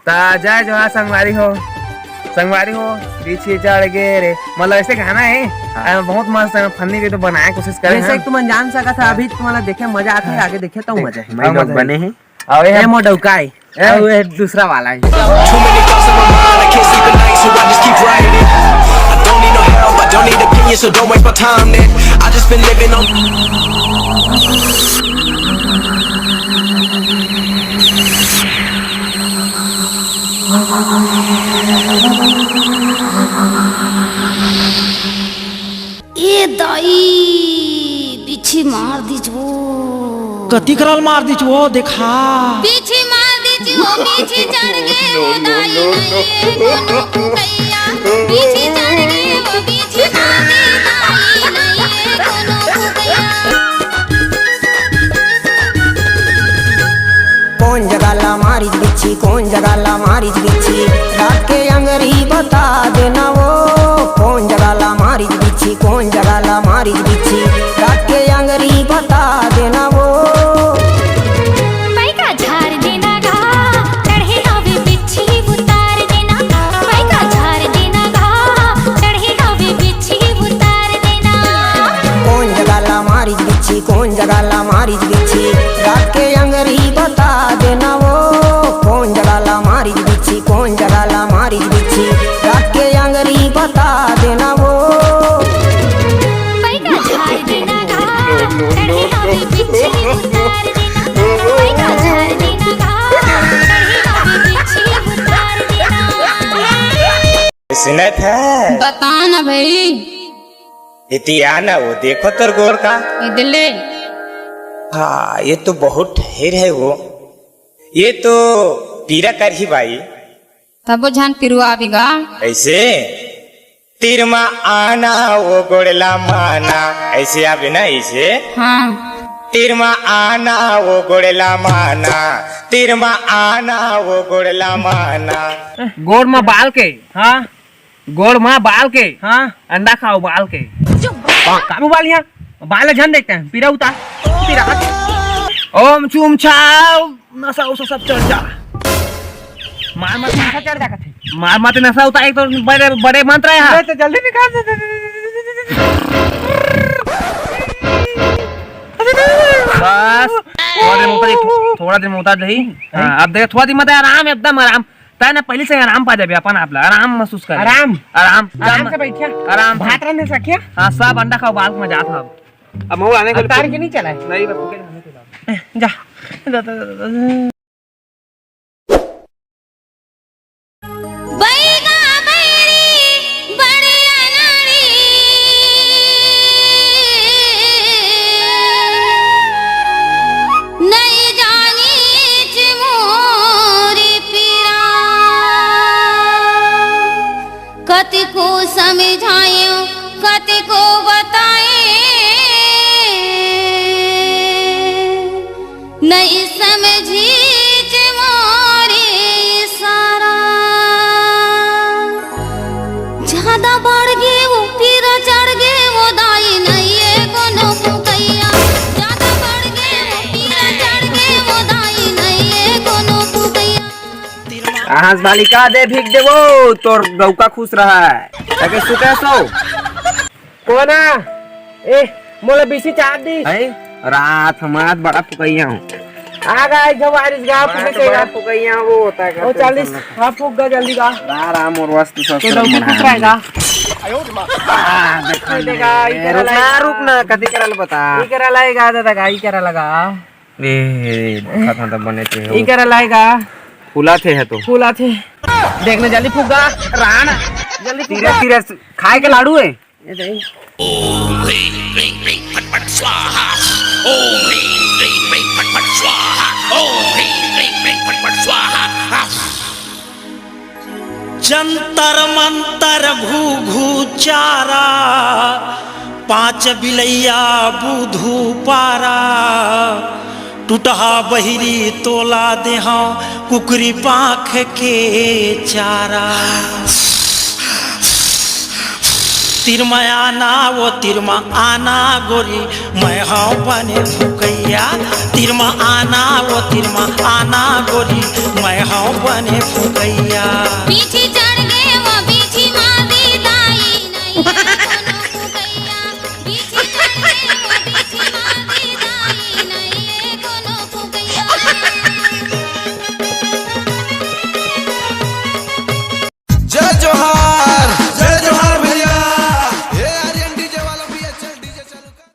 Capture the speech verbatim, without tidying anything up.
ता जय जोहार संगवारी हो, संगवारी हो, पीछे चढ़ गे रे, मतलब ऐसे गाना है। हाँ। अ, बहुत मस्त है, फनी वीडियो बनाए कोशिश करे जैसे हैं। तुमन जान सकत है, हाँ। अभी तुम्हारा देखे मजा आते है, हाँ। आगे देखे तो देख, मजा है। मैं हाँ, लोग मजा है। बने हैं। अउ ये ए मोर डौका है, ए। अउ ये दूसरा वाला है। Too many thoughts on my mind, I can't sleep at night, so I just keep writing. I don't need no help, I don't need opinions, so don't waste my time then. I just been living on. ए दाई, बिच्छी मार दीच वो। कति करल मार दीच वो, देखा। बिच्छी मार दीच वो, बिच्छी चढ़ गे वो दाई, नहीं ये कोनो फुकैया। बिच्छी चढ़ गे वो, बिच्छी मार दे दाई, नहीं ये कोनो फुकैया। कोन जगह ला मारिच बिच्छी, कोन जगह ला मारिच बिच्छी, रात के अंगरी बता देना वो। कोन जगह ला मारिच बिच्छी, कोन जगह ला मारिच बिच्छी, रात के अंगरी बता देना वो। पैका झार देना गा, चढ़े हवे बिच्छी उतार देना। पैका झार देना गा, चढ़े हवे बिच्छी उतार देना। कोन जगह ला मारिच बिच्छी, कोन जगह ला मारिच बिच्छी, रात के अंगरी बता देना वो। कोन जगह ला मारिच बिच्छी, कोन जगह ला मारिच बिच्छी, रात के अंगरी बता देना वो। पैका झार देना गा, चढ़े हवे बिच्छी उतार देना। पैका झार देना गा, चढ़े हवे बिच्छी उतार देना। सुनत है? बता ना भाई। इति आ ना वो, देखो तोर गोड़ का। इधर ले। हाँ, ये तो बहुत ढेर है वो। ये तो पीरा करही बाई। तबो झन पिरुआ बिगा। ऐसे? तीर मा आना वो गोड़ ला माना। ऐसे आवे ना, ऐसे? हाँ। तीर मा आना वो गोड़ ला माना। तीर मा आना वो गोड़ ला माना। गोड़ मा बाल के, हाँ? गोड़ मा बाल के, हाँ, अंडा खाओ बाल के। चुप। काबू बाल यहाँ, बाल झन देखते हैं, पीरा उतार, पीरा हट। ओम चूम छाव, नशा उशा सब चढ़ जा। मार मत, नशा चढ़ जा कथे। मार मत, नशा उतार, एक तो बड़े, बड़े मंत्र है। अरे तो जल्दी निकाल। बस, थोड़ा देर में उतार, थो-, थोड़ा देर में उतार दही। हाँ, अब देख, थोड़ा देर में आराम, एकदम आराम। तै ना पहले से आराम पा जाबे, अपन आप ला आराम महसूस कर। आराम? आराम। आराम से बैठिया। आराम से। भात रांधे सकिया? हाँ, सब अंडा खाओ, बाल में जात हव। अब मऊ आने को अब तार के नहीं चला है? नहीं, बस ओके, जाने के बाद। जा। जा, जा, जा, जा। बैगा बैरी बड़े अनाड़ी, नहीं जानी च मोरी पीरा। कतिको समझायो, कतिको बताए, नहीं समझी जे मोरे इशारा। ज्यादा बढ़ गे वो पीरा, चढ़ गे वो दाई, नहीं ये कोनो फुकैया। ज्यादा बढ़ गे वो पीरा, चढ़ गे वो दाई, नहीं ये कोनो फुकैया। कहाँ से बालिका दे भीख देवो, तोर डौका खुश रहा है। ताके सुते सो। कोना? ए, मोला बीसी चार दी। है? रात हमार बड़ा फुकैया हूँ। आ गा, एक झन बारिश गा, मैं फुके तो के बड़ा गा। फुकैया वो होता है, ओ, चालीस। हाँ, फुक गा, जल्दी गा। रा-, राम और वस्तु तो सब डौकी मना खुश है। रहेगा। आ, देखा ए, देखा, ले। ई करा रुक ना, लाएगा। रुक ना, कथी करल बता। ई करा लाएगा, दादा गा, ई करा लगा। ए, देखा था तब बने थे हो। ई करा लाएगा। फूला थे है तो। फूला थे। देख ना, जल्दी फुक गा, रान। जल्दी फुक गा। धीरे, धीरे, खाए के लाडू है। ये दे। ओम ह्रीं क्लीं क्लीं फट फट स्वाहा। ओम ह्रीं क्लीं क्लीं फट फट स्वाहा। ओम ह्रीं क्लीं क्लीं फट फट स्वाहा। जंतर मंतर घू घू चारा, पांच बिलैया बुधू पारा। टुटहा बहिरी तोला देहा, कुकरी पांख के चारा। तीर म आना वो तीर म आना गोरी, मैं हव बने फुकैया। तीर म आना वो तीर म आना गोरी, मैं हव बने फुकैया।